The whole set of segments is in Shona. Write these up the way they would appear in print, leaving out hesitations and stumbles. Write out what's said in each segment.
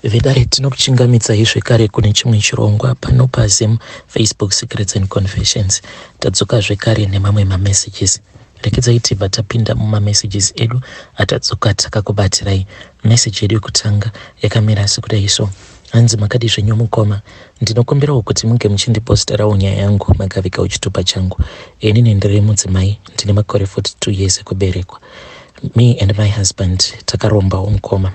Vedare, tinokuchingamidzai zvekare kune chimwe chirongwa pano paZim Facebook Secrets and Confessions. Tadzoka zvekare nemamwe mamessages. Rekedzai tibva tapinda mumamessages edu atadzoka takakubatirai. Message yedu yekutanga yakamira sekudai so. Hanzi, "Makadi zvenyu mukoma? Ndinokumbirawo kuti munge muchindiposterawo nyaya yangu makavigawo chitupa changu. Inini ndiri mudzimai, ndine makore 42 years ekuberekwa. Me and my husband takarombawo mukoma.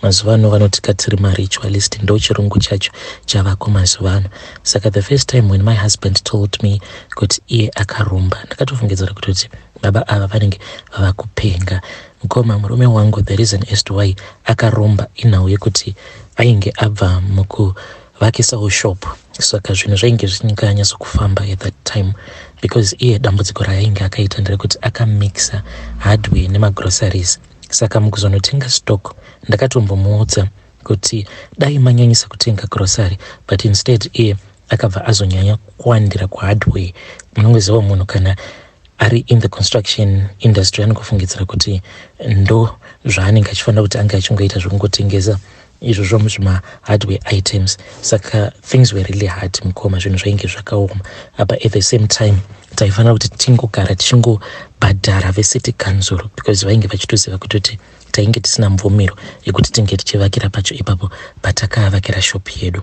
Mazuva ano vanoti katiri maritualist, ndo chirungu chacho chavako mazuva ano. Saka the first time when my husband told me kuti iye akaromba, ndakatofungidzira kutoti baba ava vanenge vava kupenga. Mukoma, murume wangu, the reason as to why akaromba inhau yekuti ainge abva mukuvakisawo shop, saka zvinhu zvainge zvisinganyatsokufamba at that time, because iye dambudziko raainge akaita nderekuti akamixa hardware nemagroceries. Saka mukuzonotenga stock, ndakatombomuudza kuti dai manyanyisa kutenga grocery, but instead iye akabva azonyanya kuwandira kuhardware. Munongoziva munhu kana ari in the construction industry anongofungidzira kuti ndo zvaanenge achifanira kuti ange achingoita, zvekungotengesa izvozvo zvimahardware items. Saka things were really hard mukoma, zvinhu zvainge zvakaoma. Apa at the same time taifanira kuti tingogara tichingobhadhara vecity council, because vainge vachitoziva kutoti tainge tisina mvumiro yekuti tinge tichivakira pacho ipapo patakavakira shop yedu.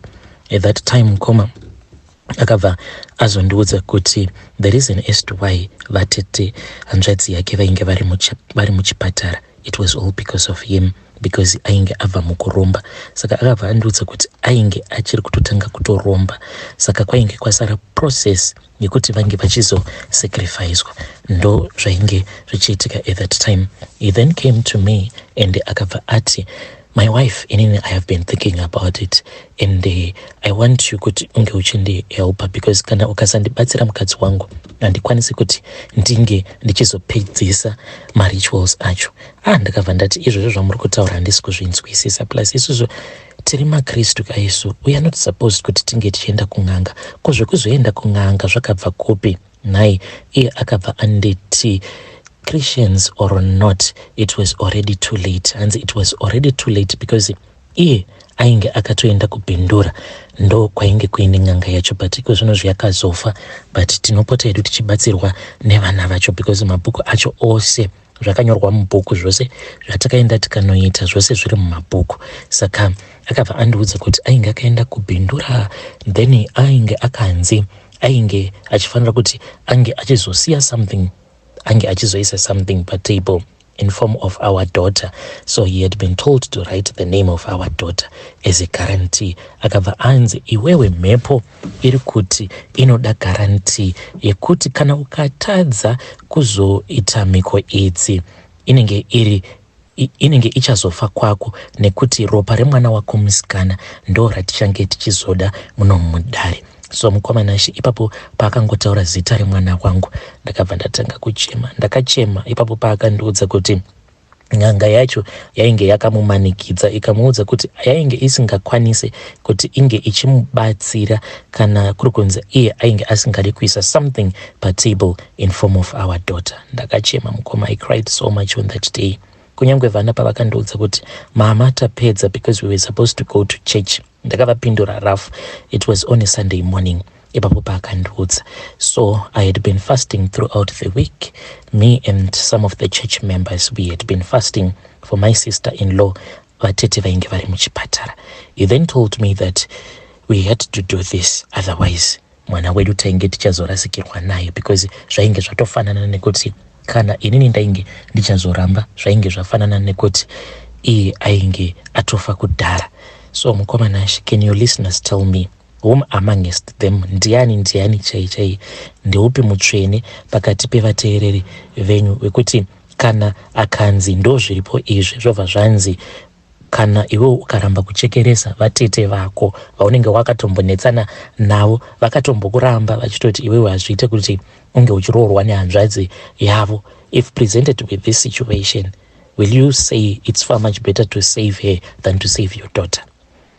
At that time mukoma, akabva azondiudza kuti the reason as to why vatete, hanzvadzi yake, vainge vari muchipatara, it was all because of him, because ainge abva mukuromba. Saka akabva andiudza kuti ainge achiri kutotanga kutoromba, saka kwainge kwasara process yekuti vange vachizosacrificwa. Ndo zvainge zvichiitika at that time. He then came to me and akabva ati, 'My wife, inini I have been thinking about it and I want you kuti unge uchindihelpa, because kana ukasandibatsira mukadzi wangu, handikwanisi kuti ndinge ndichizopedzisa marituals acho.' Ah, ndakabva ndati, 'Izvozvo zvamuri kutaura handisi kuzvinzwisisa. Plus isusu tiri makristu kaisu, we are not supposed kuti tinge tichienda kun'anga. Ko zvekuzoenda kun'anga zvakabva kupi nhai?' Iye akabva anditi, 'Christians or not, it was already too late.' Hanzi it was already too late because iye ainge akatoenda kuBindura, ndo kwainge kuine n'anga yacho, but iko zvino zviyakazofa, but tinopota hedu tichibatsirwa nevana vacho, because mabhuku acho ose zvakanyorwa mubhuku, zvose zvatakaenda tikanoita zvose zviri mumabhuku. Saka akabva andiudza kuti ainge akaenda kuBindura, then ainge akanzi ainge achifanira kuti ange achizosiya something, ange achizoisa something patable in form of our daughter. So he had been told to write the name of our daughter as a guarantee. Akabva anzi, 'Iwewe, mhepo iri kuti inoda guarantee yekuti kana ukatadza kuzoita mhiko idzi, inenge ichazofa kwako, nekuti ropa remwana wako musikana ndo ratichange tichizoda muno mudare.' So mukoma Nashe, ipapo paakangotaura zita remwana wangu, ndakabva ndatanga kuchema. Ndakachema ipapo paakandiudza kuti n'anga yacho yainge yakamumanikidza, ikamuudza kuti yainge isingakwanisi kuti inge ichimubatsira kana kuri kunzi iye ainge asingadi kuisa something patable in form of our daughter. Ndakachema mukoma, I cried so much on that day. Kunyange vana pavakandiudza kuti, 'Mama, tapedza,' because we were supposed to go to church, ndakavapindura rough. It was on a Sunday morning ipapo paakandiudza. So I had been fasting throughout the week. Me and some of the church members, we had been fasting for my sister in law, vatete vainge vari muchipatara. He then told me that we had to do this, otherwise mwana wedu tainge tichazorasikirwa naye, because zvainge zvatofanana nekuti kana inini ndainge ndichazoramba, zvainge zvafanana nekuti iye ainge atofa kudhara. So mukoma Nashe, can your listeners tell me whom amongst them, ndiani, ndiani chai chai, ndeupi mutsvene pakati pevateereri venyu wekuti kana akanzi ndo zviripo izvi, zvobva zvanzi kana iwe ukaramba kuchekeresa vatete vako vaunenge wakatombonetsana navo, vakatombokuramba vachitoti iwewe hazviite kuti unge uchiroorwa nehanzvadzi yavo, if presented with this situation, will you say it's far much better to save her than to save your daughter?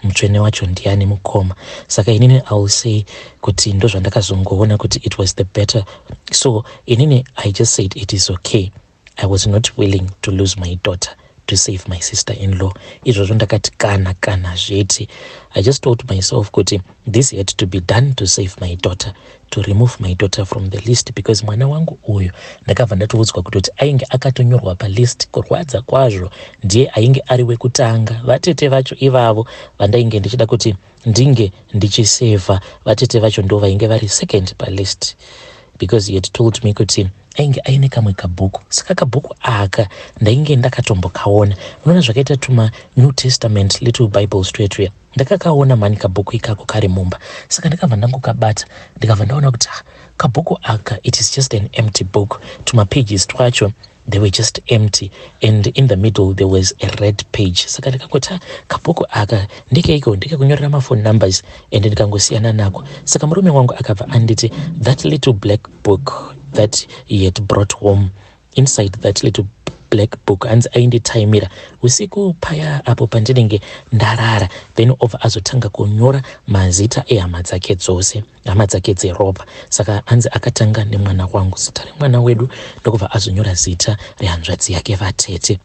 Mutsvene wacho ndiani mukoma? Saka inini I will say kuti ndo zvandakazongoona kuti it was the better. So inini I just said it is okay. I was not willing to lose my daughter. to save my sister in law. Izvozvo ndakati kana kana zveti. I just told myself kuti this had to be done to save my daughter, to remove my daughter from the list, because mwana wangu uyu ndakabva ndatoudzwa kutoti ainge akatonyorwa palist. Kurwadza kwazvo, ndiye ainge ari wekutanga. Vatete vacho ivavo vandainge ndichida kuti ndinge ndichisevha, vatete vacho ndo vainge vari second palist, because he had told me kuti ainge aine kamwe kabhuku. Saka kabhuku aka ndainge ndakatombokaona. Unoona zvakaita tuma New Testament little Bibles tuya tuya. Ndakakaona mani kabhuku ikako kari mumba. Saka ndakabva ndangokabata, ndikabva ndaona kuti, ah, kabhuku aka, it is just an empty book. Tumapages twacho, they were just empty, and in the middle there was a red page. Saka ndikangoti, ah, kabhuku aka ndekeiko? Ndekakunyorera maphone numbers, and ndikangosiyana nako. Saka murume wangu akabva anditi that little black book that he had brought home, inside that little black book, hanzi ainditaimira usiku paya apo pandinenge ndarara, then obva azotanga kunyora mazita ehama dzake dzose, hama dzake dzeropa. Saka hanzi akatanga nemwana wangu, zita remwana wedu, ndokubva azonyora zita rehanzvadzi yake, vatete.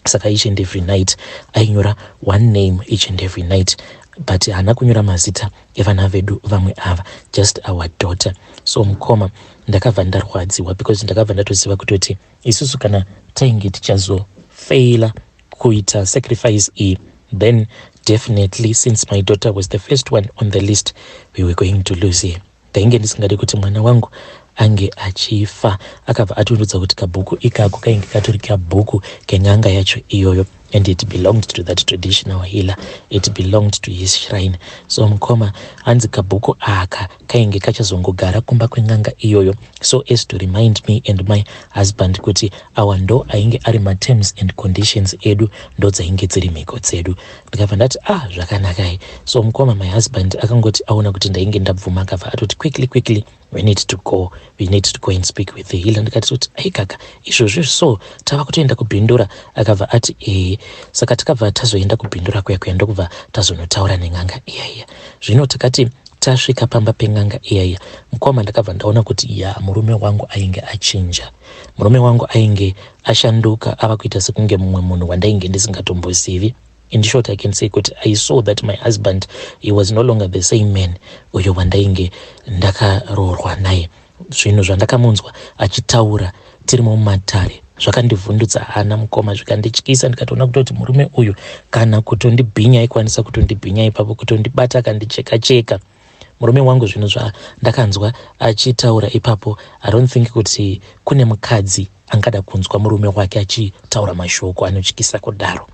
Saka each and every night ainyora one name each and every night, but haana kunyora mazita evana vedu vamwe ava, just our daughter. So mukoma, ndakabva ndarwadziwa because ndakabva ndatoziva kutoti isusu kana tainge tichazofeila kuita sacrifice iyi, then definitely, since my daughter was the first one on the list, we were going to lose her. Ndainge ndisingadi kuti mwana wangu ange achifa. Akabva atiudza kuti kabhuku ikako kainge katori kabhuku ken'anga yacho iyoyo, and it belonged to that traditional healer, it belonged to his shrine. So mukoma, hanzi kabhuku aka kainge kachazongogara kumba kwen'anga iyoyo so as to remind me and my husband kuti awa ndo ainge ari materms and conditions edu, ndo dzainge dziri mhiko dzedu. Ndikabva ndati, ah, zvakanakai. So mukoma, my husband akangoti aona kuti ndainge ndabvuma, akabva atoti, "Quickly, quickly, we need to go, we need to go and speak with the healer." Ndikati kuti, aikaka, izvozvo so tava kutoenda kuBindura? Akabva ati, ee. Saka takabva tazoenda kuBindura kuya kuya, ndokubva tazonotaura nen'anga iyaiya. Zvino takati tasvika pamba pen'anga iyaiya, mukoma, ndakabva ndaona kuti, ya, murume wangu ainge achinja. Murume wangu ainge ashanduka, ava kuita sekunge mumwe munhu wandainge ndisingatombozivi. In short, I can say kuti I saw that my husband, he was no longer the same man uyo wandainge ndakaroorwa naye. Zvinhu zvandakamunzwa achitaura tirimo mumatare zvakandivhundutsa hana, mukoma, zvikandityisa. Ndikatoona kutoti murume uyu kana kutondibhinya aikwanisa kutondibhinya ipapo, kutondibata akandicheka cheka murume wangu. Zvinhu zvandakanzwa achitaura ipapo, I don't think kuti kune mukadzi angada kunzwa murume wake achitaura mashoko anotyisa kudaro.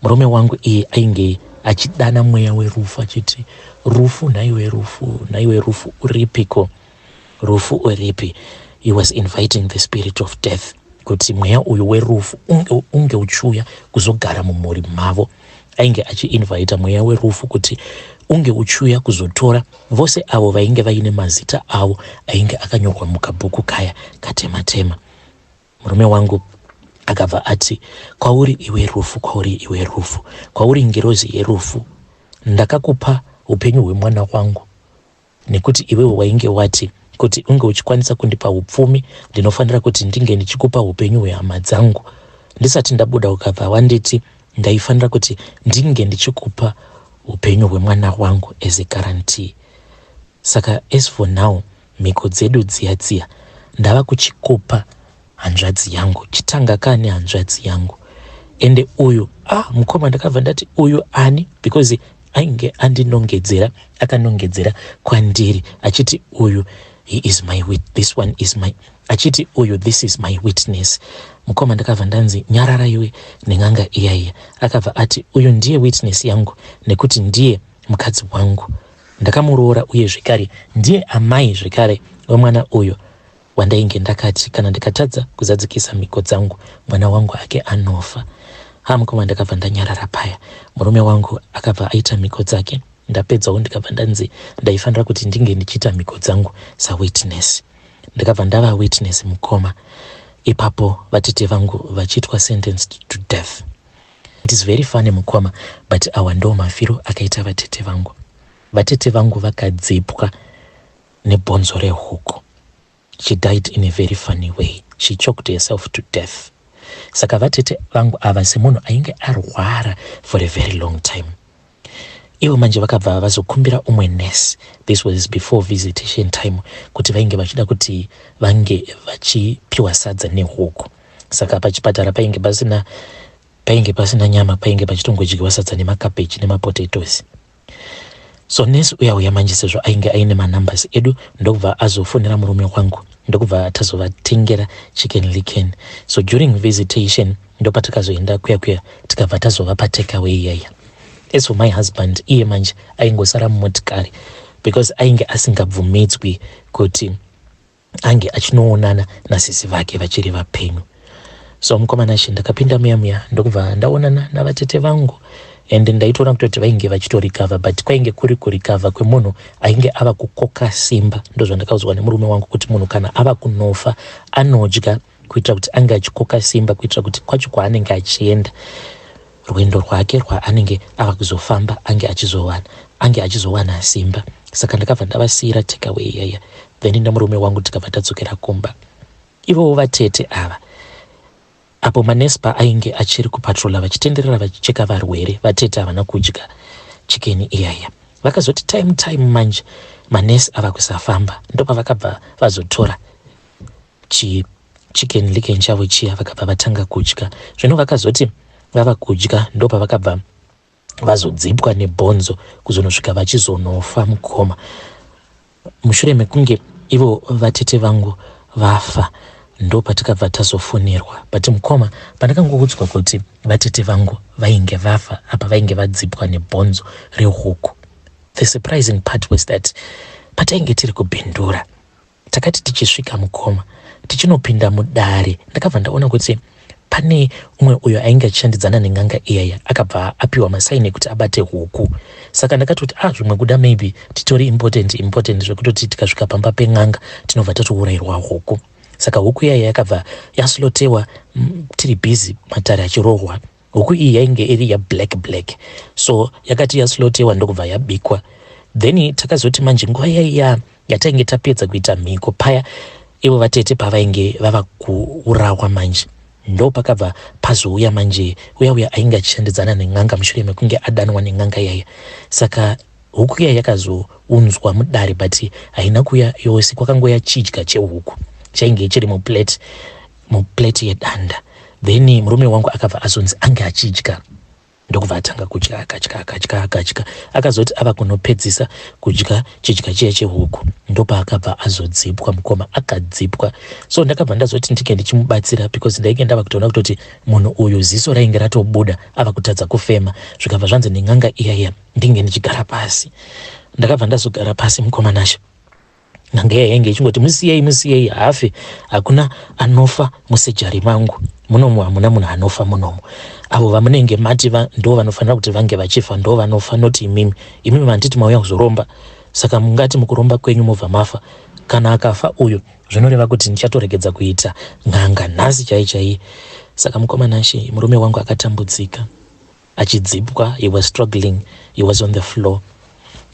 Murume wangu iye ainge achidana mweya werufu achiti, "Rufu, nhaiwe rufu, nhaiwe rufu, uripiko? Rufu, uripi?" He was inviting the spirit of death kuti mweya uyu werufu unge uchiuya kuzogara mumhuri mavo. Ainge achiinvita mweya werufu kuti unge uchiuya kuzotora vose avo vainge vaine mazita avo ainge akanyorwa mukabhuku kaya katema tema. Murume wangu akabva ati, "Kwauri iwe rufu, kwauri iwe rufu, kwauri ngirozi yerufu, ndakakupa upenyu hwemwana wangu nekuti iwewe wainge wati kuti unge uchikwanisa kundipa upfumi, ndinofanira kuti ndinge ndichikupa upenyu hwehama dzangu. Ndisati ndabuda ukabva wanditi ndaifanira kuti ndinge ndichikupa upenyu hwemwana wangu as a guarantee. Saka as for now, mhiko dzedu dziya dziya ndava kuchikupa hanzvadzi yangu. Chitanga kane hanzvadzi yangu." Ende uyu, ah, mukoma, ndakabva ndati, "Uyu ani?" Because ainge andinongedzera, akanongedzera kwandiri achiti, "Uyu, he is my wit this one is my," achiti, "Uyu, this is my witness." Mukoma, ndakabva ndanzi, "Nyarara iwe," nen'anga iyaiya. Akabva ati, "Uyu ndiye witness yangu nekuti ndiye mukadzi wangu, ndakamuroora, uye zvekare ndiye amai zvekare wemwana uyu wandainge ndakati kana ndikatadza kuzadzikisa mhiko dzangu, mwana wangu ake anofa." Ha, mukoma, ndakabva ndanyarara paya. Murume wangu akabva aita mhiko dzake. Ndapedzawo, ndikabva ndanzi ndaifanira kuti ndinge ndichiita mhiko dzangu sawitness. Ndakabva ndava witness, mukoma, ipapo vatete vangu vachiitwa sentenced to death. It is very funny, mukoma, but awa ndo mafiro akaita vatete vangu. Vatete vangu vakadzipwa nebhonzo rehuku. She died in a very funny way. She choked herself to death. Saka vatete vangu ava, semunhu ainge arwara for a very long time, ivo manje vakabva vazokumbira umwe nurse, this was before visitation time, kuti vainge vachida kuti vange vachipiwa sadza nehuku. Saka pachipatara painge pasina nyama, painge pachitongodyiwa sadza nemakabeji nemapotatoes. So nesi uya uya manje, sezvo ainge aine manumbers edu, ndokubva azofonera murume wangu, ndokubva tazovatengera Chicken Licken. So during visitation ndopatakazoenda kuya kuya, tikabva tazovapa takeaway iyaya. As for my husband, iye manje aingosara mumotikari because ainge asingabvumidzwi kuti ange achinoonana nasisi vake vachiri vapenyu. So mukomana, ndakapinda muya muya, ndokubva ndaonana navatete vangu, and ndaitoona kutoti vainge vachitorikavha, but kwainge kuri kurikavha kwemunhu ainge ava kukoka simba. Ndozvandakaudzwa nemurume wangu kuti munhu kana ava kunofa anodya kuitira kuti ange achikoka simba, kuitira kuti kwacho kwaanenge achienda, rwendo rwake rwaanenge ava kuzofamba, ange achizowana simba. Saka ndakabva ndavasiyira takeaway iyaya, then nemurume wangu tikabva tadzokera kumba. Ivowo vatete ava, apo manesi paainge achiri kupatrola vachitenderera vachicheka varwere, vatete havana kudya chicken iyaya. Vakazoti time time manje manesi ava kusafamba, ndopavakabva vazotora chiChicken Licken chavo chiya, vakabva vatanga kudya. Zvino vakazoti vava kudya, ndopavakabva vazodzipwa nebhonzo kuzonosvika vachizonofa, mukoma. Mushure mekunge ivo vatete vangu vafa, ndopatikabva tazofonерwa. But mukoma, pandakangoudzwa kuti vatete vangu vainge vafa, apa vainge vadzipwa nebhonzo rehuku, the surprising part was that patainge tiri kuBindura, takati tichisvika, mukoma, tichinopinda mudare, ndakabva ndaona kuti pane umwe uyo ainge achishandidzana nen'anga iyaya akabva apiwa masaini ekuti abate huku. Saka ndakatoti, ah, zvimwe kuda maybe titori important important zvekutoti tikasvika pamba pen'anga tinobva tatourayirwa huku. Saka huku iyaya yakabva yaslaughterwa tiri busy, matare achirohwa. Huku iyi yainge iri yablack black, so yakati yaslaughterwa, ndokubva yabikwa. Then takazoti manje nguva yaiya yatainge tapedza kuita mhiko paya, ivo vatete pavainge vava kuurawa manje, ndo pakabva pazouya manje uya uya ainge achishandidzana nen'anga mushure mekunge adanwa nen'anga iyaya. Saka huku iya yakazounzwa mudare, but haina kuya yose. Kwakangoya chidya chehuku chainge chiri muplate, muplate yedanda. Then murume wangu akabva azonzi ange achidya, ndokubva atanga kudya, akadya, akadya, akadya. Akazoti ava kunopedzisa kudya chidya chiya chehuku, ndopaakabva azodzipwa, mukoma, akadzipwa. So ndakabva ndazoti ndinge ndichimubatsira because ndainge ndava kutoona kutoti munhu uyu ziso rainge ratobuda, ava kutadza kufema. Zvikabva zvanzi nen'anga iyaiya ndinge ndichigara pasi. Ndakabva ndazogara pasi, mukoma Nashe. N'anga iya yainge ichingoti, "Musiyei, musiyei, hafe. Hakuna anofa musurgery mangu munomu, hamuna munhu anofa munomu. Avo vamunenge mati ndo vanofanira kuti vange vachifa ndo vanofa, noti imimi. Imimi manditi mauya kuzoromba, saka mungati mukuromba kwenyu mobva mafa? Kana akafa uyu, zvinoreva kuti ndichatoregedza kuita n'anga nhasi chai chai." Saka mukoma Nashe, murume wangu akatambudzika achidzipwa. He was struggling, he was on the floor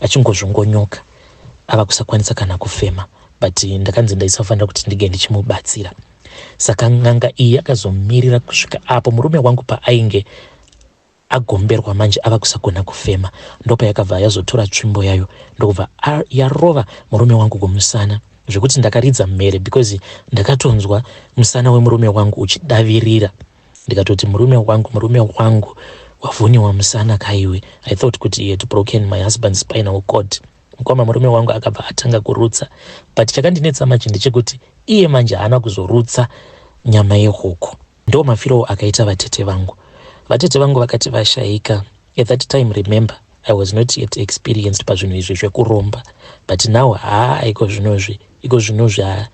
achingozvongonyoka, ava kusakwanisa kana kufema, but ndakanzi ndaisafanira kuti ndinge ndichimubatsira. Saka n'anga iyi yakazomirira kusvika apo murume wangu paainge agomberwa manje, ava kusagona kufema, ndopayakabva yazotora tsvimbo yayo, ndokubva yarova murume wangu kumusana, zvekuti ndakaridza mhere because ndakatonzwa musana wemurume wangu uchidavirira. Ndikatoti, "Murume wangu, murume wangu, wavhuniwa musana kaiwe." I thought kuti he had broken my husband's spinal cord. Mukoma, murume wangu akabva atanga kurutsa, but chakandinetsa manje ndechekuti iye manje haana kuzorutsa nyama yehuku. Ndo mafiro akaita vatete vangu. Vatete vangu vakati vashayika, at that time, remember, I was not yet experienced pazvinhu izvi zvekuromba, but now, haa, iko zvinozvi, iko zvinozvi, haa,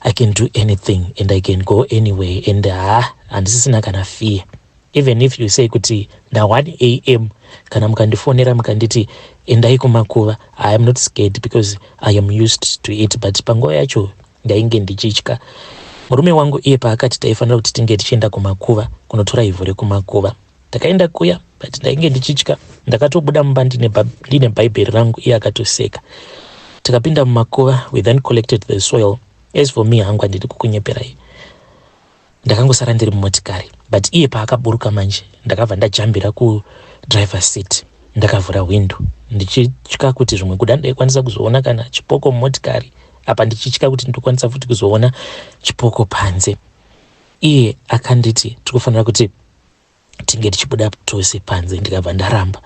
I can do anything and I can go anywhere, and haa, handisisina kana fear. Even if you say kuti na1 am, kana mukandifonera mukanditi endai kumakuva, I am not scared because I am used to it. But panguva yacho ndainge ndichitya. Murume wangu iye paakati taifanira kuti tinge tichienda kumakuva kunotora ivhu rekumakuva, takaenda kuya, but ndainge ndichitya. Ndakatobuda mumba ndine bhaibheri rangu, iye akatoseka. Tikapinda mumakuva, we then collected the soil. As for me hangu, handidi kukunyeperai. Ndakangosara ndiri mumotikari, but iye paakaburuka manje, ndakabva ndajambira kudriver seat, ndakavhura window ndichitya kuti zvimwe kuda ndaikwanisa kuzoona kana chipoko mumotikari apa, ndichitya kuti ndokwanisa futi kuzoona chipoko panze. Iye akanditi tiri kufanira kuti tinge tichibuda tose panze. Ndikabva ndaramba.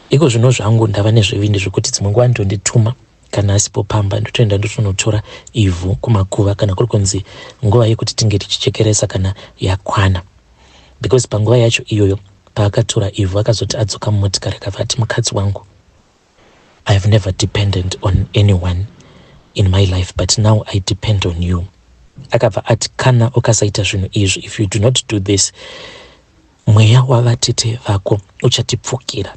Iko zvino zvangu ndava nezvivindi zvekuti dzimwe nguva ndondituma kana asipo pamba, ndotoenda ndotonotora ivhu kumakuva kana kuri kunzi nguva yekuti tinge tichichekeresa kana yakwana, because panguva yacho iyoyo paakatora ivhu, akazoti adzoka mumotikari, akabva ati, "Mukadzi wangu, I have never depended on anyone in my life, but now I depend on you." Akabva ati, "Kana ukasaita zvinhu izvi, if you do not do this, mweya wavatete vako uchatipfukira,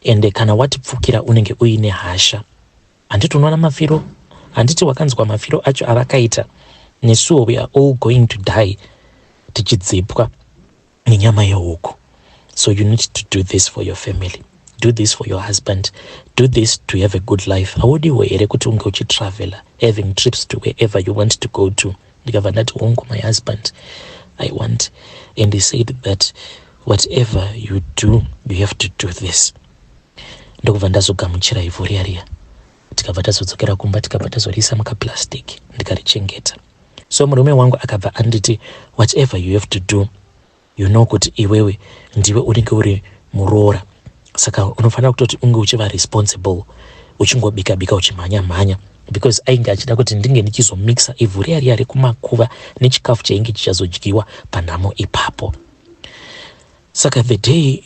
ende kana watipfukira unenge uine hasha. Handiti unoona mafiro? Handiti wakanzwa mafiro acho avakaita? Nesuwo we are all going to die tichidzipwa nenyama yehuku. So you need to do this for your family, do this for your husband, do this to have a good life. Haudiwo here kuti unge uchitravela, having trips to wherever you want to go to?" Ndikabva ndati, "Hongu, my husband, I want." And he said that whatever you do, you have to do this. Ndokubva ndazogamuchira ivhu riya riya. Tikabva tazodzokera kumba, tikabva tazoriisa mukaplastic, ndikarichengeta. So murume wangu akabva anditi, "Whatever you have to do, you know kuti iwewe ndiwe unenge uri muroora, saka unofanira kutoti unge uchiva responsible, uchingobika bika, uchimhanya mhanya," because ainge achida kuti ndinge ndichizomixa ivhu riya riya rekumakuva nechikafu chainge chichazodyiwa panhamo ipapo. Saka the day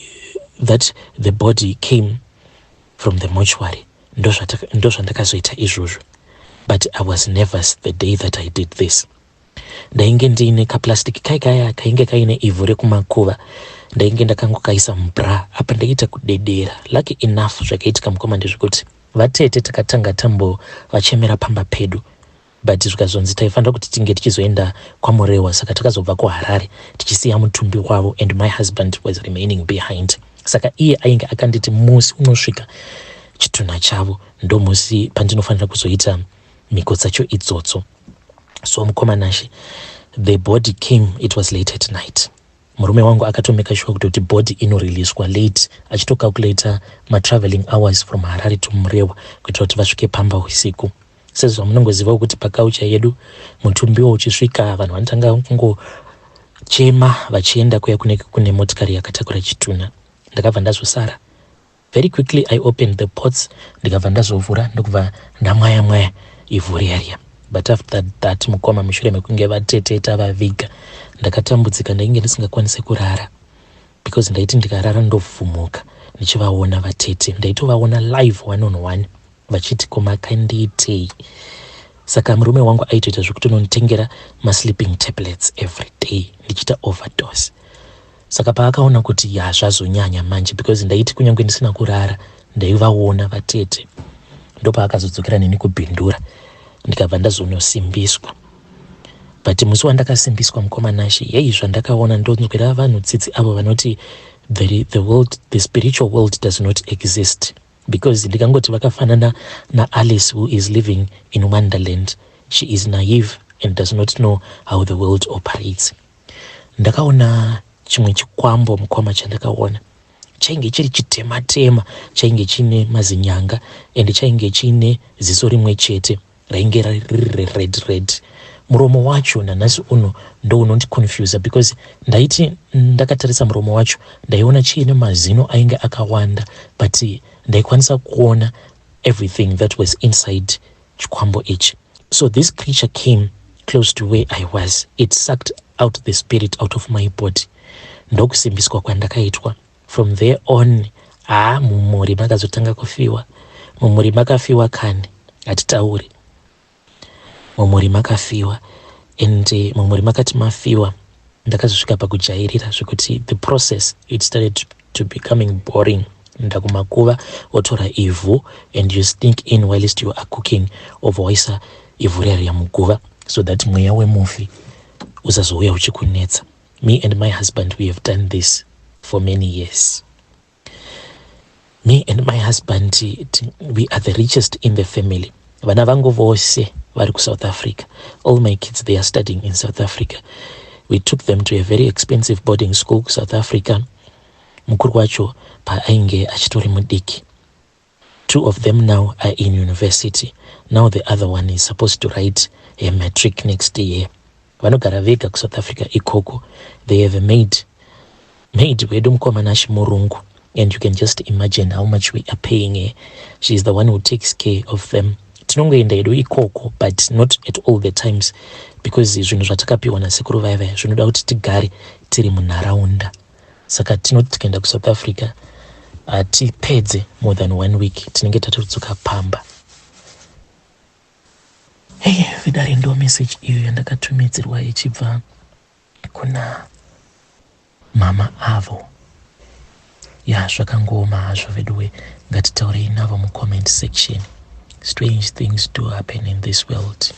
that the body came from the mortuary, ndozvandakazoita izvozvo. But I was nervous the day that I did this. Ndainge ndiine kaplastic kai kaya kainge kaine ivhu rekumakuva. Ndainge ndakangokaisa mubra apa, ndaiita kudedera. Lucky enough, zvakaitika, mukoma, ndezvekuti vatete takatanga tambovachemera pamba pedu, but zvikazonzi taifanira kuti tinge tichizoenda kwaMurewa. Saka takazobva kuHarare tichisiya mutumbi wavo, and my husband was remaining behind. Saka iye ainge akanditi musi unosvika chitunha chavo ndomusi pandinofanira kuzoita mhiko dzacho idzodzo. So mukoma Nashe, the body came, it was late at night. Murume wangu akatomeka sure kutoti body inoreleaswa late, achitocalculata matraveling hours from Harare to Murewa kuitira kuti vasvike pamba usiku. Sezvamunongozivawo kuti pakaucha yedu, mutumbiwo uchisvika, vanhu vanotanga kungochema vachienda kuya kunenge kune motikari yakatakura chitunha. Ndakabva ndazosara. Very quickly I opened the pots, ndikabva ndazovhura, ndokubva ndamwaya mwaya ivhu riya riya. But after that, mukoma, mushure mekunge vateteta vaviga, ndakatambudzika. Ndainge ndisingakwanisi kurara because ndaiti ndikarara ndovhumuka ndichivaona vatete. Ndaitovaona live, one on one, vachiti, "Komakandiitei?" Saka murume wangu aitoita zvekutononditengera masleeping tablets every day, ndichiita overdose. Saka paakaona kuti ya, zvazonyanya manje, because ndaiti kunyange ndisina kurara ndaivaona vatete, ndopaakazodzokera neni kuBhindura, ndikabva ndazonosimbiswa. But musi wandakasimbiswa, mukoma Nashe, yei, zvandakaona, ndonzwera vanhu tsitsi avo vanoti the spiritual world does not exist, because ndikangoti vakafanana naAlice, who is living in Wonderland. She is naive and does not know how the world operates. Ndakaona chimwe chikwambo, mukoma. Chandakaona chainge chiri chitema tema, chainge chiine mazinyanga, and chainge chiine ziso rimwe chete rainge riri red red. Muromo wacho nanhasi uno ndo unondiconfusa, because ndaiti ndakatarisa muromo wacho ndaiona chiine mazino ainge akawanda, but ndaikwanisa kuona everything that was inside chikwambo ichi. So this creature came close to where I was. It sucked out the spirit out of my body. Ndokusimbiswa kwandakaitwa. From there on, haa, mumhuri makazotanga kufiwa. Mumhuri makafiwa kani, hatitauri. Mumhuri makafiwa, and mumhuri makati mafiwa, ndakazosvika pakujairira zvekuti the process, it started to becoming boring. Ndakumakuva, wotora ivhu and you sneak in whilst you are cooking, obva waisa ivhu riya riya muguva so that mweya wemufi usazouya uchikunetsa. Me and my husband, we have done this for many years. Me and my husband, we are the richest in the family. Vana vangu vose vari kuSouth Africa. All my kids, they are studying in South Africa. We took them to a very expensive boarding school kuSouth Africa mukuru wacho paainge achitori mudiki. Two of them now are in university. Now the other one is supposed to write a matric next year. Vanogara vega kuSouth Africa ikoko. They have a maid. Maid wedu mukomana murungu, and you can just imagine how much we are paying her. She is the one who takes care of them. Tinongoenda hedu ikoko, but not at all the times, because zvinhu zvatakapiwa nasekuru vaya vaya zvinoda kuti tigare tiri munharaunda. Saka tinoti tikaenda kuSouth Africa, hatipedze more than one week, tinenge tatodzoka pamba. Hei vidare, ndo message iyo yandakatumidzirwa ichibva kuna mama avo. Ya, zvakangooma hazvo veduwe. Ngatitaurei navo mucomment section. Strange things do happen in this world.